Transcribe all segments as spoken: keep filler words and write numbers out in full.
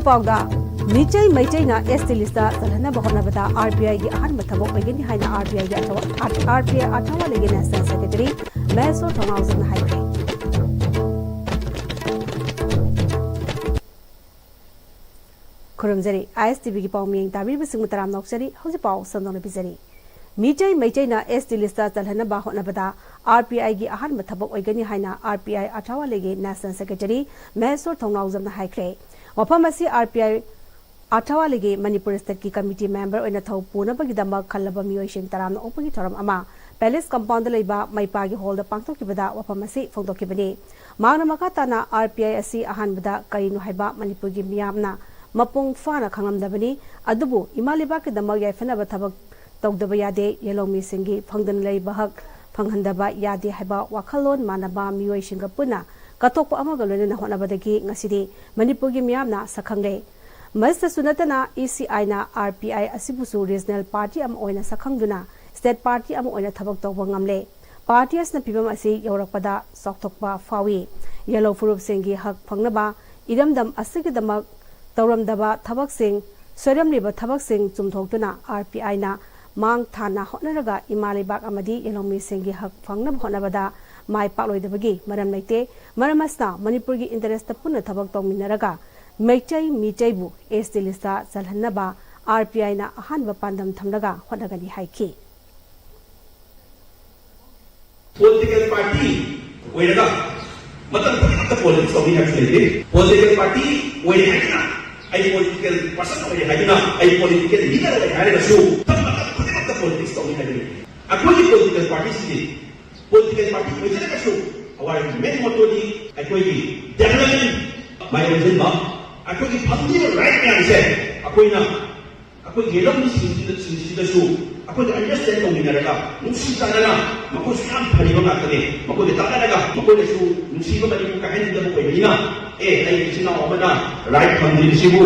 ꯄꯥꯎꯗ, ꯃꯤꯇꯩ ꯃꯩꯇꯩꯅ ꯑꯦꯁ T list ꯆꯜꯍꯟꯅꯕ ꯍꯣꯠꯅꯕꯗ R P ꯑꯥꯏꯒꯤ ꯑꯍꯥꯟꯕ ꯊꯕꯛ ꯑꯣꯏꯒꯅꯤ ꯍꯥꯏꯅ ꯑꯥꯔ ꯄꯤ ꯑꯥꯏꯒꯤ ꯑꯊꯋꯥ-, ꯑꯥꯔ-, ꯑꯥꯔ ꯄꯤ ꯑꯥꯏ ꯑꯊꯋꯥ ꯂꯩꯒꯤ ꯅꯦꯁꯅꯦꯜ ꯁꯦꯀ꯭ꯔꯦꯇꯔꯤ ꯃꯍꯦꯁꯣꯔ ꯊꯧꯅꯥꯎꯖꯝꯅ ꯍꯥꯏꯈ꯭ꯔꯦ꯫ ꯈꯨꯔꯨꯝꯖꯔꯤ꯫ ꯑꯥꯏ ꯑꯦꯁ ꯇꯤ ꯚꯤꯒꯤ ꯄꯥꯎ ꯃꯤꯌꯦꯡ ꯇꯥꯕꯤꯔꯤꯕꯁꯤꯡꯕꯨ ꯇꯔꯥꯝꯅ ꯑꯣꯛꯆꯔꯤ꯫ ꯍꯧꯖꯤꯛ ꯄꯥꯎ ꯁꯟꯗꯣꯛꯅ ꯄꯤꯖꯔꯤ꯫ ꯃꯤꯇꯩ ꯃꯩꯇꯩꯅ ꯑꯦꯁ ꯇꯤ ꯂꯤꯁꯇ ꯆꯜꯍꯟꯅꯕ ꯍꯣꯠꯅꯕꯗ ꯑꯥꯔ ꯄꯤ ꯑꯥꯏꯒꯤ ꯑꯍꯥꯟꯕ ꯊꯕꯛ ꯑꯣꯏꯒꯅꯤ ꯍꯥꯏꯅ ꯑꯥꯔ ꯄꯤ ꯑꯥꯏ ꯑꯊꯋꯥ ꯂꯩꯒꯤ ꯅꯦꯁꯅꯦꯜ ꯁꯦꯀ꯭ꯔꯦꯇꯔꯤ ꯃꯍꯦꯁꯣꯔ ꯊꯧꯅꯥꯎꯖꯝꯅ ꯍꯥꯏꯈ꯭ꯔꯦ꯫ ꯋꯥꯐꯝ ꯑꯁꯤ ꯑꯥꯔ ꯄꯤ ꯑꯥꯏ ꯑꯊꯋꯥ ꯂꯩꯒꯤ ꯃꯅꯤꯄꯨꯔ ꯁ꯭ꯇꯦꯠꯀꯤ ꯀꯃꯤꯇꯤ ꯃꯦꯝꯕꯔ ꯑꯣꯏꯅ ꯊꯧ ꯄꯨꯅꯕꯒꯤꯗꯃꯛ ꯈꯜꯂꯕ ꯃꯤꯑꯣꯏꯁꯤꯡ ꯇꯔꯥꯝꯅ ꯑꯣꯛꯄꯒꯤ ꯊꯧꯔꯝ ꯑꯃ ꯄꯦꯂꯦꯁ ꯀꯝꯄꯥꯎꯟꯗ ꯂꯩꯕ ꯃꯩꯄꯥꯒꯤ ꯍꯣꯜꯗ ꯄꯥꯡꯊꯣꯛꯈꯤꯕꯗ ꯋꯥꯐꯝ ꯑꯁꯤ ꯐꯣꯡꯗꯣꯛꯈꯤꯕꯅꯤ꯫ ꯃꯍꯥꯛꯅ ꯃꯈꯥ ꯇꯥꯅ ꯑꯥꯔ ꯄꯤ ꯑꯥꯏ ꯑꯁꯤ ꯑꯍꯥꯟꯕꯗ ꯀꯔꯤꯅꯣ ꯍꯥꯏꯕ ꯃꯅꯤꯄꯨꯔꯒꯤ ꯃꯤꯌꯥꯝꯅ ꯃꯄꯨꯡ ꯐꯥꯅ ꯈꯪꯂꯝꯗꯕꯅꯤ, ꯑꯗꯨꯕꯨ ꯏꯃꯥ ꯂꯩꯕꯥꯛꯀꯤꯗꯃꯛ ꯌꯥꯏꯐꯅꯕ ꯊꯕꯛ ꯇꯧꯗꯕ ꯌꯥꯗꯦ, ꯌꯦꯜꯍꯧꯃꯤꯁꯤꯡꯒꯤ ꯐꯪꯗꯅ ꯂꯩꯕ ꯍꯛ ꯐꯪꯍꯟꯗꯕ ꯌꯥꯗꯦ ꯍꯥꯏꯕ ꯋꯥꯈꯜꯂꯣꯟ ꯃꯥꯟꯅꯕ ꯃꯤꯑꯣꯏꯁꯤꯡꯒ ꯄꯨꯟꯅ ꯀꯠꯊꯣꯛꯄ ꯑꯃꯒ ꯂꯣꯏꯅꯅ ꯍꯣꯠꯅꯕꯗꯒꯤ ꯉꯁꯤꯗꯤ ꯃꯅꯤꯄꯨꯔꯒꯤ ꯃꯤꯌꯥꯝꯅ ꯁꯛꯈꯪꯂꯦ꯫ ꯃꯁꯤꯗꯁꯨ ꯅꯠꯇꯅ, ꯏ ꯁꯤ ꯑꯥꯏꯅ ꯑꯥꯔ ꯄꯤ ꯑꯥꯏ ꯑꯁꯤꯕꯨꯁꯨ ꯔꯤꯖꯅꯦꯜ ꯄꯥꯔꯇꯤ ꯑꯃ ꯑꯣꯏꯅ ꯁꯛꯈꯪꯗꯨꯅ ꯁ꯭ꯇꯦꯠ ꯄꯥꯔꯇꯤ ꯑꯃ ꯑꯣꯏꯅ ꯊꯕꯛ ꯇꯧꯕ ꯉꯝꯂꯦ꯫ ꯄꯥꯔꯇꯤ ꯑꯁꯤꯅ ꯐꯤꯚꯝ ꯑꯁꯤ ꯌꯧꯔꯛꯄꯗ ꯆꯥꯎꯊꯣꯛꯄ ꯐꯥꯎꯏ꯫ ꯌꯦꯜꯍꯧ ꯐꯨꯔꯨꯞꯁꯤꯡꯒꯤ ꯍꯛ ꯐꯪꯅꯕ ꯏꯔꯝꯗꯝ ꯑꯁꯤꯒꯤꯗꯃꯛ ꯇꯧꯔꯝꯗꯕ ꯊꯕꯛꯁꯤꯡ, ꯁꯣꯏꯔꯝꯂꯤꯕ ꯊꯕꯛꯁꯤꯡ ꯆꯨꯝꯊꯣꯛꯇꯨꯅ ꯑꯥꯔ ꯄꯤ ꯑꯥꯏꯅ ꯃꯥꯡ ꯊꯥꯅ ꯍꯣꯠꯅꯔꯒ ꯏꯃꯥ ꯂꯩꯕꯥꯛ ꯑꯃꯗꯤ ꯌꯦꯜꯍꯧꯃꯤꯁꯤꯡꯒꯤ ꯍꯛ ꯐꯪꯅꯕ ꯍꯣꯠꯅꯕꯗ ꯃꯥꯏ ꯄꯥꯛꯂꯣꯏꯗꯕꯒꯤ ꯃꯔꯝ ꯂꯩꯇꯦ꯫ ꯃꯔꯝ ꯑꯁꯤꯅ ꯃꯅꯤꯄꯨꯔꯒꯤ ꯏꯟꯇꯔꯦꯁꯇ ꯄꯨꯟꯅ ꯊꯕꯛ ꯇꯧꯃꯤꯟꯅꯔꯒ ꯃꯩꯇꯩ ꯃꯤꯇꯩꯕꯨ ꯑꯦꯁ ꯇꯤ ꯂꯤꯁꯇ ꯆꯜꯍꯟꯅꯕ ꯑꯥꯔ ꯄꯤ ꯑꯥꯏꯅ ꯑꯍꯥꯟꯕ ꯄꯥꯟꯗꯝ ꯊꯝꯂꯒ ꯍꯣꯠꯅꯒꯅꯤ ꯍꯥꯏꯈꯤ꯫ ꯄꯣꯂꯤꯇꯤꯀꯦꯜ ꯄꯥꯔꯇꯤ ꯑꯣꯏꯔꯒ ꯃꯇꯝ ꯈꯨꯗꯤꯡꯃꯛꯇ ꯄꯣꯂꯤꯇꯤꯛꯁ ꯇꯧꯅꯤ ꯍꯥꯏꯕꯁꯨ ꯂꯩꯇꯦ꯫ ꯄꯣꯂꯤꯇꯤꯀꯦꯜ ꯄꯥꯔꯇꯤ ꯑꯣꯏꯔꯦ ꯍꯥꯏꯗꯨꯅ, ꯑꯩ ꯄꯣꯂꯤꯇꯤꯀꯦꯜ ꯄꯥꯔꯁꯟ ꯑꯣꯏꯔꯦ ꯍꯥꯏꯗꯨꯅ, ꯑꯩ ꯄꯣꯂꯤꯇꯤꯀꯦꯜ ꯂꯤꯗꯔ ꯑꯣꯏꯔꯦ ꯍꯥꯏꯔꯒꯁꯨ ꯃꯇꯝ ꯈꯨꯗꯤꯡꯃꯛꯇ ꯄꯣꯂꯤꯇꯤꯛꯁ ꯇꯧꯅꯤ ꯍꯥꯏꯕꯅꯤ꯫ ꯑꯩꯈꯣꯏꯒꯤ ꯄꯣꯂꯤꯇꯤꯀꯦꯜ ꯄꯥꯔꯇꯤꯁꯤꯗꯤ ꯄꯣꯂꯤꯇꯤꯀꯦꯜ ꯄꯥꯔꯇꯤ ꯑꯣꯏꯖꯔꯒꯁꯨ our main motto ꯗꯤ ꯑꯩꯈꯣꯏꯒꯤ ꯗꯦꯕꯂꯞꯃꯦꯟ ꯃꯥꯏ ꯑꯣꯟꯁꯤꯟꯕ, ꯑꯩꯈꯣꯏꯒꯤ ꯐꯪꯂꯤꯕ ꯔꯥꯏꯠ ꯃꯌꯥꯝꯁꯦ ꯑꯩꯈꯣꯏꯅ ꯑꯩꯈꯣꯏ ꯌꯦꯜꯍꯧꯃꯤꯁꯤꯡꯁꯤꯗ, ꯁꯤꯡꯁꯤꯗꯁꯨ ꯑꯩꯈꯣꯏꯅ ꯑꯟꯗꯔꯁ꯭ꯇꯦꯟ ꯇꯧꯃꯤꯟꯅꯔꯒ, ꯅꯨꯡꯁꯤ ꯆꯥꯟꯅꯅ, ꯃꯈꯣꯏꯁꯨ ꯌꯥꯝ ꯐꯔꯤꯕ ꯉꯥꯛꯇꯅꯦ, ꯃꯈꯣꯏꯗ ꯇꯥꯟꯅꯔꯒ ꯃꯈꯣꯏꯅꯁꯨ ꯅꯨꯡꯁꯤꯕ ꯃꯅꯤꯄꯨꯔ ꯀꯥꯏꯍꯟꯅꯤꯡꯗꯕ ꯑꯣꯏꯕꯅꯤꯅ, ꯑꯦ, ꯑꯩ ꯏꯆꯤꯟ ꯏꯅꯥꯎ ꯑꯃꯅ ꯔꯥꯏꯠ ꯐꯪꯗ꯭ꯔꯤꯕꯁꯤꯕꯨ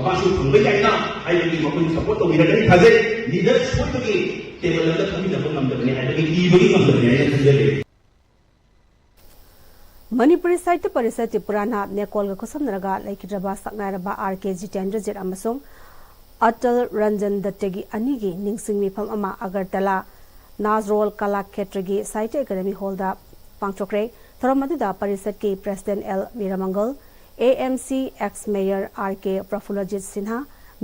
ꯃꯥꯁꯨ ꯐꯪꯕ ꯌꯥꯏꯅ ꯍꯥꯏꯕꯒꯤ ꯃꯈꯣꯏꯅ ꯁꯄꯣꯔꯠ ꯇꯧꯕꯤꯔꯒꯅꯤ ꯊꯥꯖꯩ꯫ ꯂꯤꯗꯔ ꯁꯣꯏꯕꯒꯤ ꯇꯦꯕꯜ ꯑꯃꯗ ꯐꯝꯃꯤꯟꯅꯕ ꯉꯝꯗꯕꯅꯤ ꯍꯥꯏꯕꯒꯤ ꯏꯕꯒꯤ ꯉꯝꯗꯕꯅꯤ ꯍꯥꯏꯅ ꯈꯟꯖꯔꯤ꯫ ꯃꯅꯤꯄꯨꯔꯤ ꯁꯥꯍꯤꯇ꯭ꯌ ꯄꯔꯤꯁꯠ ꯇ꯭ꯔꯤꯄꯨꯔꯥꯅ ꯅꯦꯀꯣꯜꯒ ꯈꯨꯠꯁꯝꯅꯔꯒ ꯂꯩꯈꯤꯗ꯭ꯔꯕ ꯁꯛꯅꯥꯏꯔꯕ ꯑꯥꯔ ꯀꯦ ꯖꯤꯇꯦꯟꯗ꯭ꯔꯖꯤꯠ ꯑꯃꯁꯨꯡ ꯑꯇꯜ ꯔꯟꯖꯟ ꯗꯠꯇꯒꯤ ꯑꯅꯤꯒꯤ ꯅꯤꯡꯁꯤꯡ ꯃꯤꯐꯝ ꯑꯃ ꯑꯒꯔꯇꯂꯥ ꯅꯥꯖꯔꯣꯜ ꯀꯂꯥ ꯈꯦꯇ꯭ꯔꯒꯤ ꯁꯥꯍꯤꯇ꯭ꯌ ꯑꯦꯀꯥꯗꯦꯃꯤ ꯍꯣꯜꯗ ꯄꯥꯡꯊꯣꯛꯈ꯭ꯔꯦ꯫ ꯊꯧꯔꯝ ꯑꯗꯨꯗ ꯄꯔꯤꯁꯠꯀꯤ president L Birmangal, A M C ex mayor R K Praphullajit Sinha,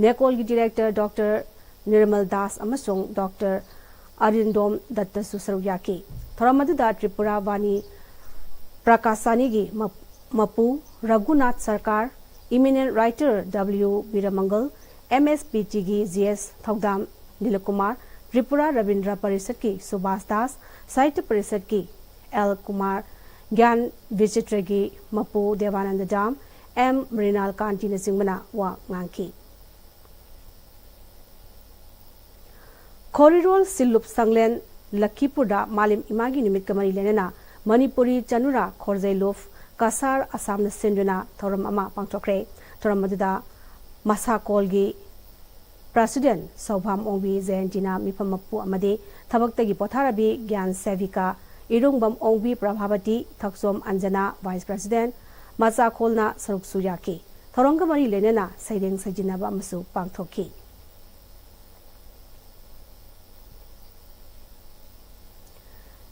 ꯅꯦꯀꯣꯜꯒꯤ ꯗꯤꯔꯦꯛꯇꯔ ꯗꯣꯛꯇꯔ ꯅꯤꯔꯃꯜ ꯗꯥꯁ ꯑꯃꯁꯨꯡ ꯗꯣꯛꯇꯔ ꯑꯔꯤꯟꯗꯣꯝ ꯗꯠꯇꯁꯨ ꯁꯔꯨꯛ ꯌꯥꯈꯤ꯫ ꯊꯧꯔꯝ ꯑꯗꯨꯗ ꯇ꯭ꯔꯤꯄꯨꯔꯥ ꯋꯥꯅꯤ ꯄ꯭ꯔꯀꯥꯁꯥꯅꯤꯒꯤ ꯃ-, ꯃꯄꯨ Raghunath Sarkar, eminent writer W Birmangal, M S P ꯇꯤꯒꯤ ꯖꯤ ꯑꯦꯁ ꯊꯧꯗꯥꯝ ꯅꯤꯂꯀꯨꯃꯥꯔ, ꯇ꯭ꯔꯤꯄꯨꯔꯥ ꯔꯕꯤꯟꯗ꯭ꯔ ꯄꯔꯤꯁꯠꯀꯤ ꯁꯨꯕꯥꯁ ꯗꯥꯁ, ꯁꯥꯍꯤꯇ꯭ꯌ ꯄꯔꯤꯁꯠꯀꯤ ꯑꯦꯜ ꯀꯨꯃꯥꯔ, ꯒ꯭ꯌꯥꯟ ꯚꯤꯆꯤꯇ꯭ꯔꯒꯤ ꯃꯄꯨ ꯗꯦꯕꯥꯅꯟꯗ ꯗꯥꯝ, ꯑꯦꯝ ꯃ꯭ꯔꯤꯅꯥꯜ ꯀꯥꯟꯇꯤꯅꯆꯤꯡꯕꯅ ꯋꯥ ꯉꯥꯡꯈꯤ꯫ ꯈꯣꯔꯤꯔꯣꯜ ꯁꯤꯜꯂꯨꯞ ꯁꯪꯂꯦꯟ ꯂꯈꯤꯄꯨꯔꯗ ꯃꯥꯂꯦꯝ ꯏꯃꯥꯒꯤ ꯅꯨꯃꯤꯠꯀ ꯃꯔꯤ ꯂꯩꯅꯅ ꯃꯅꯤꯄꯨꯔꯤ ꯆꯅꯨꯔꯥ ꯈꯣꯔꯖꯩꯂꯨꯞ ꯀꯁꯥꯔ ꯑꯁꯥꯝꯅ ꯁꯤꯟꯗꯨꯅ ꯊꯧꯔꯝ ꯑꯃ ꯄꯥꯡꯊꯣꯛꯈ꯭ꯔꯦ꯫ ꯊꯧꯔꯝ ꯑꯗꯨꯗ ꯃꯁꯥꯀꯣꯜꯒꯤ ꯄ꯭ꯔꯁꯤꯗꯦꯟꯠ ꯁꯧꯚꯥꯝ ꯑꯣꯡꯕꯤ ꯖꯌꯟꯇꯤꯅ ꯃꯤꯐꯝ ꯃꯄꯨ ꯑꯃꯗꯤ ꯊꯕꯛꯇꯒꯤ ꯄꯣꯊꯥꯔꯕꯤ ꯒ꯭ꯌꯥꯟ ꯁꯦꯚꯤꯀꯥ ꯏꯔꯨꯡꯕꯝ ꯑꯣꯡꯕꯤ ꯄ꯭ꯔꯚꯥꯕꯇꯤ, ꯊꯛꯆꯣꯝ ꯑꯟꯖꯅꯥ ꯚꯥꯏꯁ ꯄ꯭ꯔꯁꯤꯗꯦꯟꯠ ꯃꯆꯥꯈꯣꯜꯅ ꯁꯔꯨꯛꯁꯨ ꯌꯥꯈꯤ꯫ ꯊꯧꯔꯝꯒ ꯃꯔꯤ ꯂꯩꯅꯅ ꯁꯩꯔꯦꯡ ꯁꯩꯖꯤꯟꯅꯕ ꯑꯃꯁꯨ ꯄꯥꯡꯊꯣꯛꯈꯤ꯫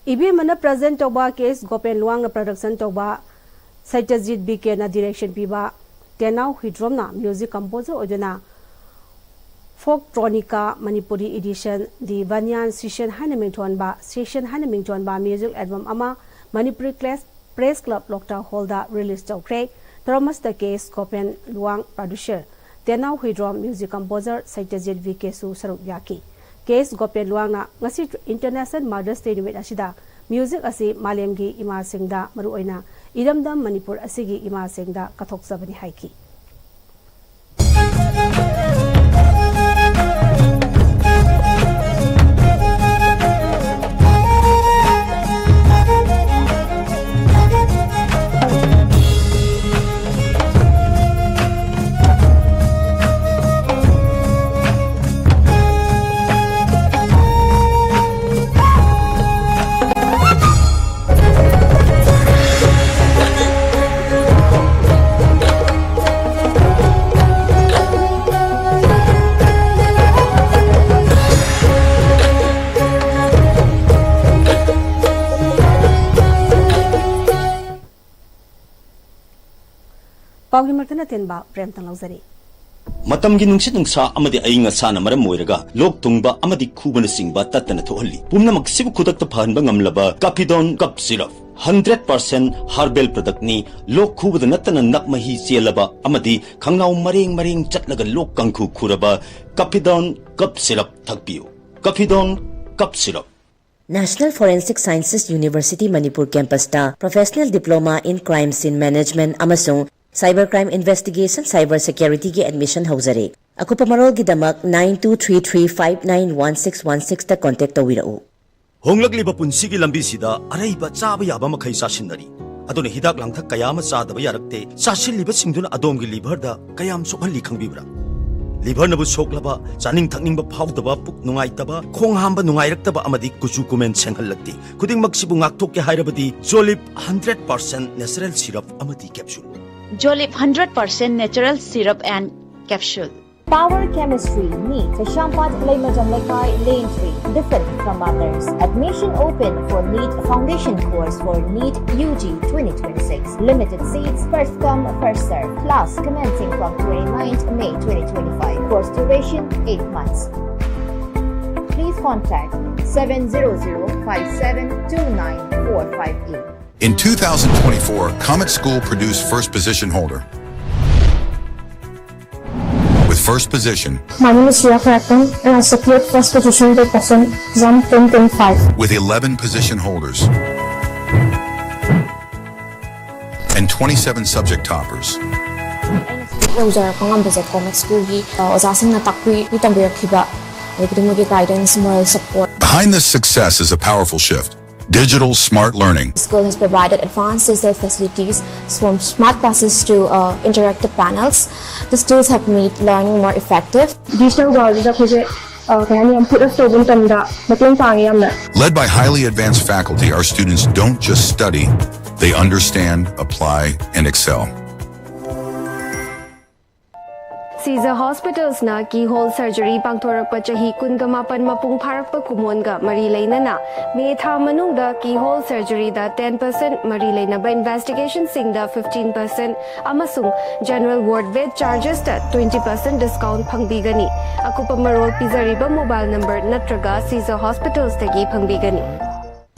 ꯏꯕꯦꯝꯃꯅ ꯄ꯭ꯔꯖꯦꯟ ꯇꯧꯕ, ꯀꯦ ꯑꯦꯁ ꯒꯣꯄꯦꯟ ꯂꯨꯋꯥꯡꯅ ꯄ꯭ꯔꯗꯛꯁꯟ ꯇꯧꯕ, ꯁꯇ꯭ꯌꯖꯤꯠ ꯕꯤ ꯀꯦꯅ ꯗꯤꯔꯦꯛꯁꯟ ꯄꯤꯕ, ꯇꯦꯅꯥꯎ ꯍꯨꯏꯗ꯭ꯔꯣꯝꯅ ꯃ꯭ꯌꯨꯖꯤꯛ ꯀꯝꯄꯣꯖꯔ ꯑꯣꯏꯗꯨꯅ folktronica Manipuri edition, the banyan session ꯍꯥꯏꯅ ꯃꯤꯡꯊꯣꯟꯕ, ꯁꯦꯁꯟ ꯍꯥꯏꯅ ꯃꯤꯡꯊꯣꯟꯕ ꯃ꯭ꯌꯨꯖꯤꯛ ꯑꯦꯜꯕꯝ ꯑꯃ ꯃꯅꯤꯄꯨꯔꯤ ꯀ꯭ꯂꯦꯁ-, ꯄ꯭ꯔꯦꯁ ꯀ꯭ꯂꯕ ꯂꯣꯛꯇꯥꯛ ꯍꯣꯜꯗ ꯔꯤꯂꯤꯖ ꯇꯧꯈ꯭ꯔꯦ꯫ ꯊꯧꯔꯝ ꯑꯁꯤꯗ K S Gopen Luwang producer, ꯇꯦꯅꯥꯎ Huidrom music composer Satyajit V ꯀꯦꯁꯨ ꯁꯔꯨꯛ ꯌꯥꯈꯤ꯫ ꯀꯦ ꯑꯦꯁ ꯒꯣꯄꯦꯟ ꯂꯨꯋꯥꯡꯅ ꯉꯁꯤ ꯏꯟꯇꯔꯅꯦꯁꯅꯦꯜ ꯃꯥꯗꯔꯁ ꯗꯦ ꯅꯨꯃꯤꯠ ꯑꯁꯤꯗ ꯃ꯭ꯌꯨꯖꯤꯛ ꯑꯁꯤ ꯃꯥꯂꯦꯝꯒꯤ ꯏꯃꯥꯁꯤꯡꯗ, ꯃꯔꯨꯑꯣꯏꯅ ꯏꯔꯝꯗꯝ ꯃꯅꯤꯄꯨꯔ ꯑꯁꯤꯒꯤ ꯏꯃꯥꯁꯤꯡꯗ ꯀꯠꯊꯣꯛꯆꯕꯅꯤ ꯍꯥꯏꯈꯤ꯫ ꯄꯥꯎꯒꯤ ꯃꯔꯛꯇꯅ ꯇꯦꯟꯕ ꯄ꯭ꯔꯦꯝꯇꯪ ꯂꯧꯖꯔꯤ꯫ ꯃꯇꯝꯒꯤ ꯅꯨꯡꯁꯤꯠ ꯅꯨꯡꯁꯥ ꯑꯃꯗꯤ ꯑꯏꯪ ꯑꯁꯥꯅ ꯃꯔꯝ ꯑꯣꯏꯔꯒ ꯂꯣꯛ ꯊꯨꯡꯕ ꯑꯃꯗꯤ ꯈꯨꯕꯅꯆꯤꯡꯕ ꯇꯠꯇꯅ ꯊꯣꯛꯍꯜꯂꯤ꯫ ꯄꯨꯝꯅꯃꯛꯁꯤꯕꯨ ꯈꯨꯗꯛꯇ ꯐꯍꯟꯕ ꯉꯝꯂꯕ ꯀꯥꯐꯤꯗꯣꯟ cough syrup. Hundred percent herbal ꯄ꯭ꯔꯗꯛꯅꯤ꯫ ꯂꯣꯛ ꯈꯨꯕꯗ ꯅꯠꯇꯅ ꯅꯞ ꯃꯍꯤ ꯆꯦꯜꯂꯕ ꯑꯃꯗꯤ ꯈꯪꯅꯥꯎ ꯃꯔꯦꯡ ꯃꯔꯦꯡ ꯆꯠꯂꯒ ꯂꯣꯛ ꯀꯥꯡꯈꯨ ꯈꯨꯔꯕ ꯀꯥꯐꯤꯗꯣꯟ ꯀꯞ ꯁꯤꯔꯞ ꯊꯛꯄꯤꯌꯨ꯫ ꯀꯥꯐꯤꯗꯣꯟ cough syrup. National Forensic Sciences University Manipur campus ꯇ Professional Diploma in Crime Scene Management ꯑꯃꯁꯨꯡ Cyber Crime Investigation, Cyber Security ꯒꯤ admission ꯍꯧꯖꯔꯦ꯫ ꯑꯀꯨꯞꯄ ꯃꯔꯣꯜꯒꯤꯗꯃꯛ nine two three three five nine one six one six ꯇ contact ꯇꯧꯕꯤꯔꯛꯎ꯫ ꯍꯣꯡꯂꯛꯂꯤꯕ ꯄꯨꯟꯁꯤꯒꯤ ꯂꯝꯕꯤꯁꯤꯗ ꯑꯔꯩꯕ ꯆꯥꯕ ꯌꯥꯕ ꯃꯈꯩ ꯆꯥꯁꯤꯟꯅꯔꯤ꯫ ꯑꯗꯨꯅ ꯍꯤꯗꯥꯛ ꯂꯥꯡꯊꯛ ꯀꯌꯥ ꯑꯃ ꯆꯥꯗꯕ ꯌꯥꯔꯛꯇꯦ꯫ ꯆꯥꯁꯤꯜꯂꯤꯕꯁꯤꯡꯗꯨꯅ ꯑꯗꯣꯝꯒꯤ liver ꯗ ꯀꯌꯥꯝ ꯁꯣꯛꯍꯜꯂꯤ ꯈꯪꯕꯤꯕ꯭ꯔꯥ? Liver ꯅꯕꯨ ꯁꯣꯛꯂꯕ, ꯆꯥꯅꯤꯡ ꯊꯛꯅꯤꯡꯕ ꯐꯥꯎꯗꯕ, ꯄꯨꯛ ꯅꯨꯡꯉꯥꯏꯇꯕ, ꯈꯣꯡ ꯍꯥꯝꯕ ꯅꯨꯡꯉꯥꯏꯔꯛꯇꯕ ꯑꯃꯗꯤ ꯀꯨꯆꯨ ꯀꯨꯃꯦꯟ ꯁꯦꯡꯍꯜꯂꯛꯇꯦ꯫ ꯈꯨꯗꯤꯡꯃꯛꯁꯤꯕꯨ ꯉꯥꯛꯊꯣꯛꯀꯦ ꯍꯥꯏꯔꯕꯗꯤ Jolib hundred percent natural syrup ꯑꯃꯗꯤ capsule꯫ Jolib hundred percent natural syrup and capsule. Power Chemistry, NEET, Keshwpur, Leimakhai, Lane three, different from others. Admission open for NEET foundation course for NEET U G twenty twenty-six. Limited seats, first come, first serve. Class commencing from twenty-ninth May twenty twenty-five. Course duration eight months. Please contact seven zero zero five seven two nine four five eight. In two thousand twenty-four, Comet School produced first position holder. With first position, My name is Shreya Kraken, and I secured first position by percent exam twenty twenty-five. With eleven position holders and twenty-seven subject toppers. ꯑꯩꯅ subject ꯌꯧꯖꯔꯛꯄ ꯉꯝꯕꯁꯦ comet ꯁ꯭ꯀꯨꯜꯒꯤ ꯑꯣꯖꯥꯁꯤꯡꯅ ꯇꯥꯛꯄꯤ ꯇꯝꯕꯤꯔꯛꯈꯤꯕ, ꯑꯗꯒꯤꯗꯤ ꯃꯣꯏꯒꯤ guidance, moral support. Behind this success is a powerful shift. Digital smart learning. School has provided advanced digital facilities, from smart classes to uh, interactive panels. These tools have made learning more effective. Digital world ꯗ ꯑꯩꯈꯣꯏꯁꯦ, ꯑ, ꯀꯩ ꯍꯥꯏꯅꯤ, ꯌꯥꯝ put up ꯇꯧꯕ ꯃꯇꯝꯗ ꯃꯇꯦꯡ ꯄꯥꯡꯉꯦ ꯌꯥꯝꯅ꯫ Led by highly advanced faculty, our students don't just study, they understand, apply, and excel. Caesar Hospitals ꯅ keyhole surgery ꯄꯥꯡꯊꯣꯔꯛꯄ ꯆꯍꯤ ꯀꯨꯟꯒ ꯃꯥꯄꯟ ꯃꯄꯨꯡ ꯐꯥꯔꯛꯄ ꯀꯨꯝꯑꯣꯟꯒ ꯃꯔꯤ ꯂꯩꯅꯅ ꯃꯦ ꯊꯥ ꯃꯅꯨꯡꯗ keyhole surgery ꯗ ten percent ꯃꯔꯤ ꯂꯩꯅꯕ investigation ꯁꯤꯡꯗ fifteen percent ꯑꯃꯁꯨꯡ general ward bed charges ꯇ twenty percent discount ꯐꯪꯕꯤꯒꯅꯤ꯫ ꯑꯀꯨꯞꯄ ꯃꯔꯣꯜ ꯄꯤꯖꯔꯤꯕ mobile number ꯅꯠꯇ꯭ꯔꯒ Caesar Hospitals ꯇꯒꯤ ꯐꯪꯕꯤꯒꯅꯤ꯫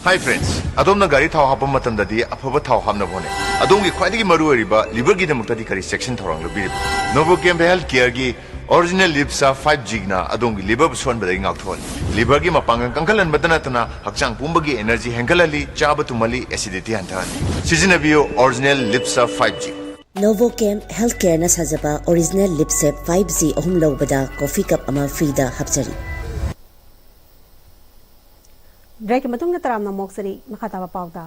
Hi friends, ꯑꯗꯣꯝꯅ ꯒꯥꯔꯤ ꯊꯥꯎ ꯍꯥꯞꯄ ꯃꯇꯝꯗꯗꯤ ꯑꯐꯕ ꯊꯥꯎ ꯍꯥꯞꯅꯕ ꯍꯣꯠꯅꯩ꯫ ꯑꯗꯣꯝꯒꯤ ꯈ꯭ꯋꯥꯏꯗꯒꯤ ꯃꯔꯨ ꯑꯣꯏꯔꯤꯕ liver ꯒꯤꯗꯃꯛꯇꯗꯤ ꯀꯔꯤ ꯆꯦꯛꯁꯤꯟ ꯊꯧꯔꯥꯡ ꯂꯧꯕꯤꯔꯤꯕꯒꯦ? Novochem Health Care ꯒꯤ Original Lip Sap five G ꯅ ꯑꯗꯣꯝꯒꯤ liver ꯕꯨ ꯁꯣꯟꯕꯗꯒꯤ ꯉꯥꯛꯊꯣꯛꯍꯜꯂꯤ꯫ Liver ꯒꯤ ꯃꯄꯥꯡꯒꯜ ꯀꯟꯈꯠꯍꯟꯕꯇ ꯅꯠꯇꯅ ꯍꯛꯆꯥꯡ ꯄꯨꯝꯕꯒꯤ energy ꯍꯦꯟꯒꯠꯍꯜꯂꯤ, ꯆꯥꯕ ꯇꯨꯝꯍꯜꯂꯤ, acidity ꯍꯟꯊꯍꯜꯂꯤ꯫ ꯁꯤꯖꯤꯟꯅꯕꯤꯌꯨ Original Lip Sap five G꯫ Novochem Health Care ꯅ ꯁꯥꯖꯕ Original Lip Sap five G ꯑꯍꯨꯝ ꯂꯧꯕꯗ coffee cup ꯑꯃ free ꯗ ꯍꯥꯞꯆꯔꯤ꯫ Break ꯀꯤ ꯃꯇꯨꯡꯗ ꯇꯔꯥꯝꯅ ꯑꯣꯛꯆꯔꯤ꯫ ꯃꯈꯥ ꯇꯥꯕ ꯄꯥꯎꯗ,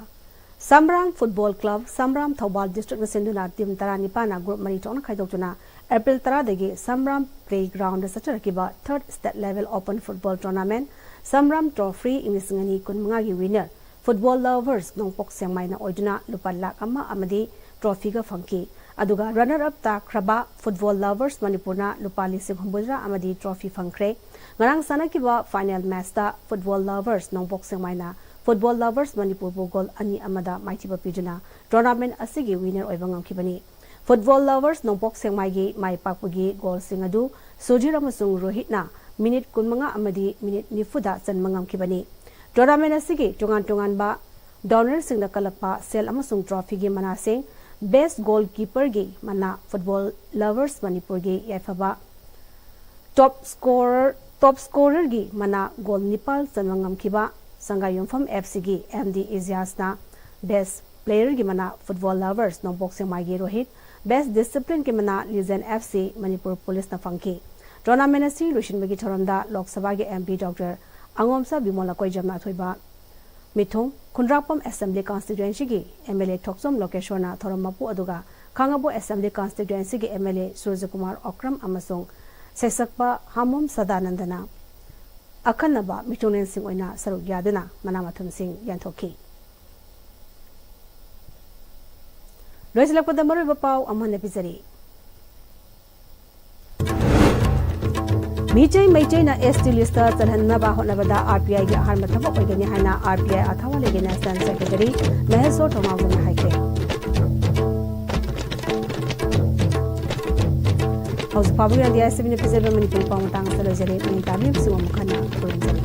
ꯁꯝꯕ꯭ꯔꯥꯝ Football Club, ꯁꯝꯕ꯭ꯔꯥꯝ, ꯊꯧꯕꯥꯜ district ꯅ ꯁꯤꯟꯗꯨꯅ team ꯇꯔꯥꯅꯤꯄꯥꯟꯅ group ꯃꯔꯤ ꯊꯣꯛꯅ ꯈꯥꯏꯗꯣꯛꯇꯨꯅ April ꯇꯔꯥꯗꯒꯤ ꯁꯝꯕ꯭ꯔꯥꯝ playground ꯗ ꯆꯠꯊꯔꯛꯈꯤꯕ third state level open football tournament ꯁꯝꯕ꯭ꯔꯥꯝ Trophy ꯏꯪ ꯂꯤꯁꯤꯡ ꯑꯅꯤ ꯀꯨꯟꯃꯉꯥꯒꯤ winner Football Lovers ꯅꯣꯡꯄꯣꯛ ꯁꯦꯛꯃꯥꯏꯅ ꯑꯣꯏꯗꯨꯅ ꯂꯨꯄꯥ ꯂꯥꯈ ꯑꯃ ꯑꯃꯗꯤ trophy ꯒ ꯐꯪꯈꯤ꯫ ꯑꯗꯨꯒ runner up ꯇꯥꯈ꯭ꯔꯕ Football Lovers ꯃꯅꯤꯄꯨꯔꯅ ꯂꯨꯄꯥ ꯂꯤꯁꯤꯡ ꯍꯨꯝꯐꯨꯇꯔꯥ ꯑꯃꯗꯤ trophy ꯐꯪꯈ꯭ꯔꯦ꯫ ꯉꯔꯥꯡ ꯁꯥꯟꯅꯈꯤꯕ final match ꯇ Football Lovers ꯅꯣꯡꯄꯣꯛ ꯁꯦꯛꯃꯥꯏꯅ Football Lovers ꯃꯅꯤꯄꯨꯔꯕꯨ goal ꯑꯅꯤ ꯑꯃꯗ ꯃꯥꯏꯊꯤꯕ ꯄꯤꯗꯨꯅ tournament ꯑꯁꯤꯒꯤ winner ꯑꯣꯏꯕ ꯉꯝꯈꯤꯕꯅꯤ꯫ Football Lovers ꯅꯣꯡꯄꯣꯛ ꯁꯦꯛꯃꯥꯏꯒꯤ ꯃꯥꯏ ꯄꯥꯛꯄꯒꯤ goal ꯁꯤꯡ ꯑꯗꯨ ꯁꯨꯙꯤꯔ ꯑꯃꯁꯨꯡ ꯔꯣꯍꯤꯠꯅ minute ꯀꯨꯟꯃꯉꯥ ꯑꯃꯗꯤ minute ꯅꯤꯐꯨꯗ ꯆꯟꯕ ꯉꯝꯈꯤꯕꯅꯤ꯫ Tournament ꯑꯁꯤꯒꯤ ꯇꯣꯉꯥꯟ ꯇꯣꯉꯥꯟꯕ donor ꯁꯤꯡꯗ ꯀꯜꯂꯛꯄ ꯁꯦꯜ ꯑꯃꯁꯨꯡ trophy ꯒꯤ ꯃꯅꯥꯁꯤꯡ: best goalkeeper ꯒꯤ ꯃꯅꯥ Football Lovers ꯃꯅꯤꯄꯨꯔꯒꯤ ꯌꯥꯏꯐꯕ, top scorer, top scorer ꯒꯤ ꯃꯅꯥ goal ꯅꯤꯄꯥꯜ ꯆꯟꯕ ꯉꯝꯈꯤꯕ ꯁꯪꯒꯥꯏꯌꯨꯝꯐꯝ F C ꯒꯤ M D ꯏꯖꯤꯌꯥꯁꯅ, best player ꯒꯤ ꯃꯅꯥ Football Lovers ꯅꯣꯡꯄꯣꯛ ꯁꯦꯛꯃꯥꯏꯒꯤ ꯔꯣꯍꯤꯠ, best discipline ꯒꯤ ꯃꯅꯥ Legion F C ꯃꯅꯤꯄꯨꯔ ꯄꯨꯂꯤꯁꯅ ꯐꯪꯈꯤ꯫ Tournament ꯑꯁꯤ ꯂꯣꯏꯁꯤꯟꯕꯒꯤ ꯊꯧꯔꯝꯗ ꯂꯣꯛ ꯁꯚꯥꯒꯤ M P Doctor ꯑꯉꯣꯝꯁꯥ ꯕꯤꯃꯣꯜ ꯂꯀꯣꯏꯖꯝꯅ ꯑꯊꯣꯏꯕ ꯃꯤꯊꯨꯡ, ꯈꯨꯟꯗ꯭ꯔꯥꯛꯄꯝ Assembly Constituency ꯒꯤ M L A ꯊꯣꯛꯆꯣꯝ ꯂꯣꯀꯦꯁꯣꯔꯅ ꯊꯧꯔꯝ ꯃꯄꯨ ꯑꯗꯨꯒ ꯈꯥꯉꯕꯣꯛ Assembly Constituency ꯒꯤ M L A ꯁꯨꯔꯖꯀꯨꯃꯥꯔ ꯑꯣꯀ꯭ꯔꯝ ꯑꯃꯁꯨꯡ ꯁꯩꯁꯛꯄ ꯍꯥꯃꯣꯝ ꯁꯗꯥꯅꯟꯗꯅ ꯑꯈꯟꯅꯕ ꯃꯤꯊꯨꯡꯂꯦꯟꯁꯤꯡ ꯑꯣꯏꯅ ꯁꯔꯨꯛ ꯌꯥꯗꯨꯅ ꯃꯅꯥ ꯃꯊꯨꯝꯁꯤꯡ ꯌꯦꯟꯊꯣꯛꯈꯤ꯫ ꯂꯣꯏꯁꯤꯜꯂꯛꯄꯗ ꯃꯔꯨꯑꯣꯏꯕ ꯄꯥꯎ ꯑꯃꯨꯛ ꯍꯟꯅ ꯄꯤꯖꯔꯤ꯫ ꯃꯤꯆꯩ ꯃꯩꯆꯩꯅ ꯑꯦꯁ ꯇꯤ ꯂꯤꯁꯇ ꯆꯜꯍꯟꯅꯕ ꯍꯣꯠꯅꯕꯗ ꯑꯥꯔ ꯄꯤ ꯑꯥꯏꯒꯤ ꯑꯍꯥꯟꯕ ꯊꯕꯛ ꯑꯣꯏꯒꯅꯤ ꯍꯥꯏꯅ ꯑꯥꯔ ꯄꯤ ꯑꯥꯏ ꯑꯊꯥꯋꯥ ꯂꯩꯒꯦꯅ ꯖꯦꯅꯔꯦꯜ ꯁꯦꯀ꯭ꯔꯦꯇꯔꯤ ꯃꯍꯦꯁꯣꯔ ꯊꯧꯅꯥꯎꯖꯝꯅ ꯍꯥꯏꯈ꯭ꯔꯦ꯫ ꯍꯧꯖꯤꯛ ꯐꯥꯎꯕꯒꯤ ꯑꯣꯏꯅꯗꯤ ꯑꯥꯏ ꯑꯦꯁ ꯇꯤ ꯚꯤꯅ ꯄꯤꯖꯔꯤꯕ ꯃꯅꯤꯄꯨꯔꯤ ꯄꯥꯎ ꯃꯇꯥꯡ ꯑꯁꯤꯗ ꯂꯣꯏꯖꯔꯦ꯫ ꯃꯌꯦꯛ ꯇꯥꯕꯤꯕꯁꯤꯡ ꯑꯃꯨꯛ ꯍꯟꯅ ꯈꯨꯔꯨꯝꯖꯔꯤ꯫